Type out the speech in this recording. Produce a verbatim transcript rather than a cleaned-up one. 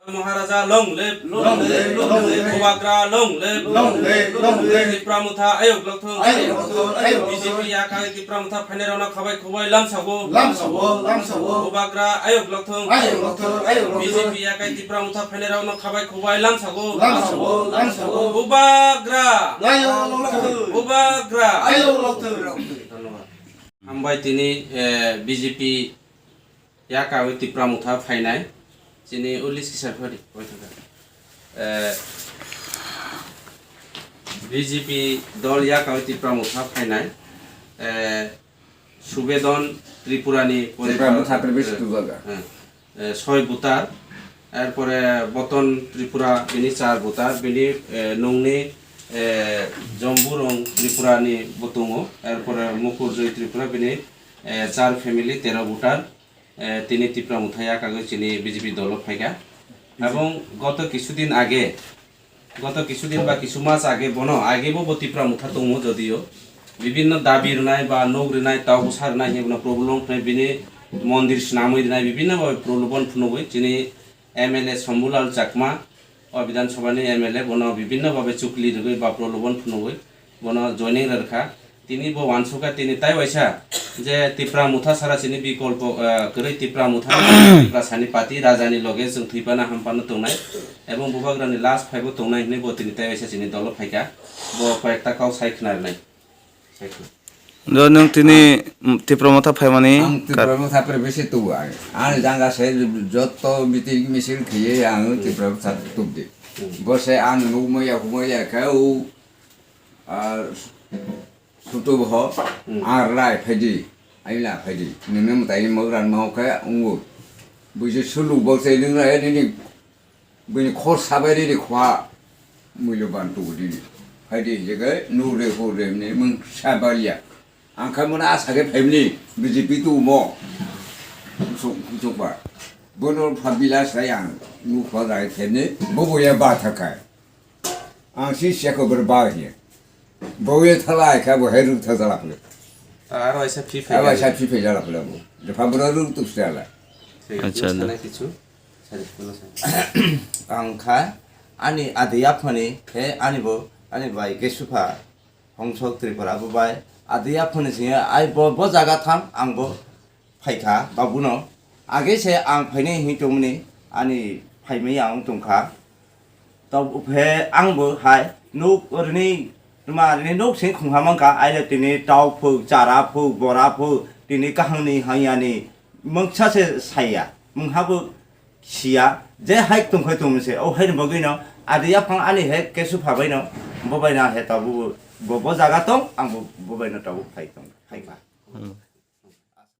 Maharaja long live. Long live, long live. Bubagra long live. Long live, long live. Tipra Motha ayok lokthung. Ayok lokthung, ayok lokthung. B J P yakai Tipra Motha phainairokno khabai khubai lamsago. Lamsago, lamsago. Bubagra ayok lokthung. Ayok lokthung, ayok lokthung. B J P yakai Tipra Motha phainairokno khabai khubai lamsago. Lamsago, lamsago. Bubagra. Ayok lokthung. Bubagra. Ayok lokthung. Dhonnobad. Hambai tini, eh, B J P yakawi Tipra Motha phainai, chini o list kisa phari, oi thangkha. Eh, B J P dol yakawi Tipra Motha phainai, eh, Subedon Tripurani Tipra Motha poribar, previous eh, tu jaga. Eh, eh, soi voter, erpore Boton Tripura bini char voter, bini, eh, nungni, eh, Jomburong Tripurani bo tongo, erpore Mukur Joy Tripura bini, eh, char family tero voter, eh, tini Tipra Motha yakagwi chini B J P dolo phaikha. Ebong goto kisudin age, goto kisudin ba kisu mas age bono, age bo, bo Tipra Motha tongo jodio. Bibinno dabi rwnai ba nok rwnai, tau bwsa rwnai hinwi bono problem phnai, bini mondir swnamwi rwnai, bibinno ba problem phunugwi chini M L A Shambhulal Chakma, o Bidhan Sabhani M L A, bono bibinno babe chukli rwgwi ba prolobon phunugwi bono joining rwkha. Tini bo wansukha, tini tai waisa je Tipra Motha sara chini bikolpo, eh, kwrwi Tipra Motha, Tipra sani party rajani loge chwng thwipano hampano tongnai, ebong bubagrani last phaibo tongnai hinwi bo tini tai waisa chini dolo phaikha. Bo koyekta kok sai khna rwnai. Do nwng tini, mm, Tipra Motha phaimani ang ka- Tipra Motha pore besi tubu ang. Ang janga se joto meeting misil khiye ang Tipra Motha tubdi. Bo se ang nuk maya humaya khe u, ah, sutu bo ho, ang rai phaidi, ai la phaidi. Nini mutai mo ran mo khe ungu. Buji sulu bo se nung rai nini Bini khor sabai riri khwa muiloban tubu dini. Phaidi hingke nuk re hur re hwnwi mung sabalia. Ang kha mano asa khe phaimani B J P tumo. Suk sukba. Bono pha bila sai ang nuk khwa rai phaimani bobo ya ba thakai. Ang si siya ko ber ba hiya. Bo ye thala ai kha bo hai ruk tha jala phle. Aro aisa phi phai. Aro aisa phi phai jala phle bo. De pha bro ruk tuk sala. Acha, da. Sana kichu. Ang kha ani adi aphani khe ani bo ani bai Kesupha Hongsok Tripura bo bai adi aphani singya ai bo, bo jaga thang ang bo phaikha babuno age se ang phainai hing tongmani ani phaimai ang tongkha. Tabuk phe ang bo hai nuk rini tma rini nuk sing khungha mangkha aile tini tau phuk chara phuk bora phuk tini kahangni hayani mungsa se saya mungha bo siya je hai tongkhai tongmani se o haini bagwino adi yaphang ani he kesu phabaino bobaino he tabuk bo, bo jaga tong ang bo bobaino tabuk phai tong phaikha.